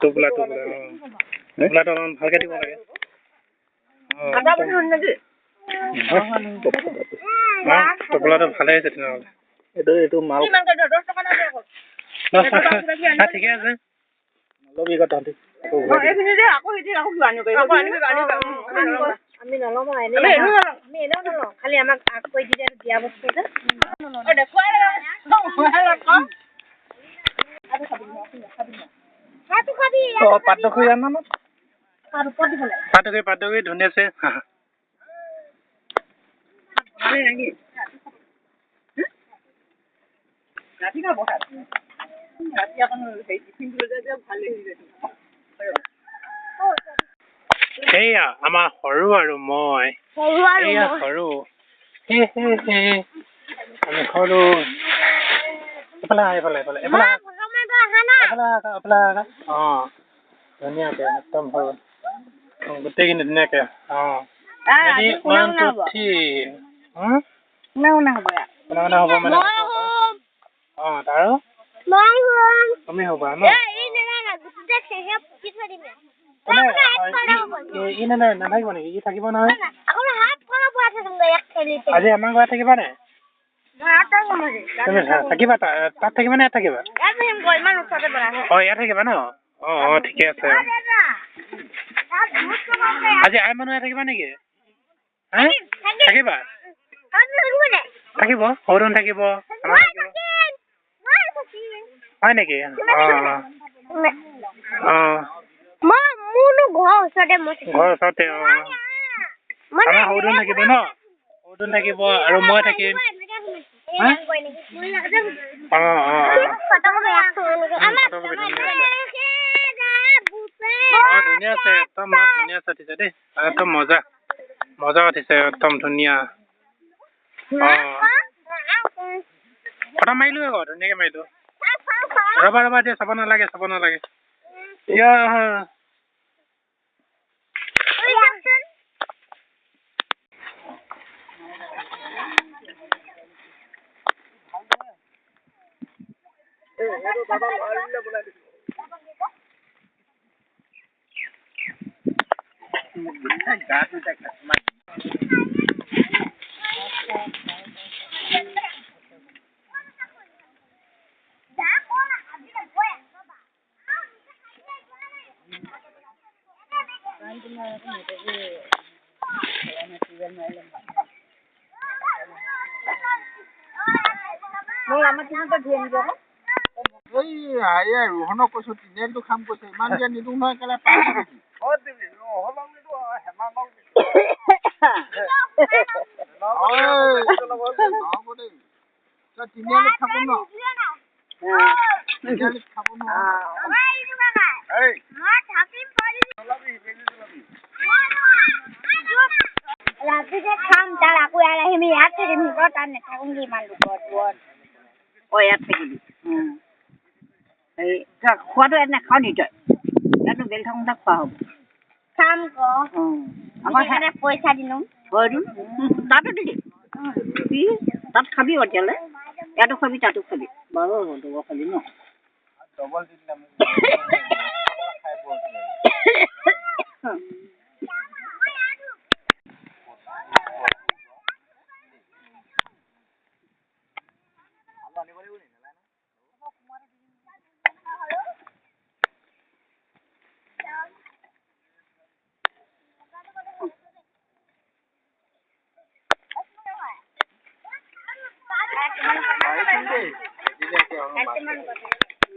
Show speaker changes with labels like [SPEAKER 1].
[SPEAKER 1] টোপোলা টোপোলা টোপোলাটো অলপমান ভালকে দিব লাগে। টোপোলাটো ভালে হৈছে তেনেহ'লে। এইটো এইটো মাল ঠিকে আছে। নলবি আকৌ তহঁতি।
[SPEAKER 2] আমি নলওঁ, আমি এনেও নলওঁ, খালি আমাক আগ কৰি দি দিয়া বস্তু যে।
[SPEAKER 1] পাতদখৰি আনা ন, পাতদখৰি পাতদখৰি ধুনীয়া আছে। সেয়া আমাৰ সৰু আৰু মই, এয়া সৰু, আমি সৰু। এইফালে আহা, এইফালে এইফালে এইফালে এইফালে আহা। অ ধুনীয়াকে একদম সৰু, গোটেইখিনি ধুনীয়াকে। অ ৰেডি, 1 2 3। কোনে কোনে হ'ব মানে? অ আৰু তুমি হ'বা ন? ই নাথাকিব নেকি? ই থাকিব নহয় আজি। আমাৰ ঘৰত থাকিবা নে? তুমি থাকিবা তাত থাকিবা নে ইয়াত থাকিবা? অ ইয়াত থাকিবা ন? অ অ ঠিকে আছে। আজি আই মানুহ ইয়াত থাকিবা নেকি? থাকিবা? থাকিব, সৰুধন থাকিব। হয় নেকি? অ অ ঘৰৰ ওচৰতে। অ আমাৰ সৰুধন থাকিব ন? সৰুধন থাকিব আৰু মই থাকিম। অ অ অ ধুনীয়া আছে, একদম ধুনীয়া আছে উঠিছে দেই, একদম মজা মজা উঠিছে, একদম ধুনীয়া। অ ফটো মাৰিলো আকৌ, ধুনীয়াকে মাৰিলো। ৰবা ৰবা, এতিয়া চাব নালাগে, চাব নালাগে।
[SPEAKER 3] ৰোহনক কৈছো তিনিআলিটো খাম কৈছে, ইমান দিয়া নিদো নহয়, কেলা পাই নেকি? নহ'ব দেই, তই তিনিআলিত খাব নোৱাৰ, তিনিআলিত খাব নোৱাৰ।
[SPEAKER 2] ৰাতিকে খাম, তাৰ আকৌ ইয়াত আহিম, ইয়াত থাকিম, সিহঁতৰ তাত নাথাকোঁগৈ ইমান দূৰত দূৰত।
[SPEAKER 4] অ, ইয়াত থাকিবি। এই তই খোৱাটো ইয়াত নাখাৱ নি তই? ইয়াতনো বেল থাকোঁতে খোৱা হ'ব।
[SPEAKER 2] খাম ক।
[SPEAKER 4] অঁ, আমাৰ
[SPEAKER 2] সেইকাৰণে পইচা দিলোঁ।
[SPEAKER 4] হয়তো তাতো দিলি কি, তাত খাবি তেতিয়াহ'লে, ইয়াতো খাবি তাতো খাবি, বাৰু ডবল খাবি ন।
[SPEAKER 3] ডবল দি দিলে মোক।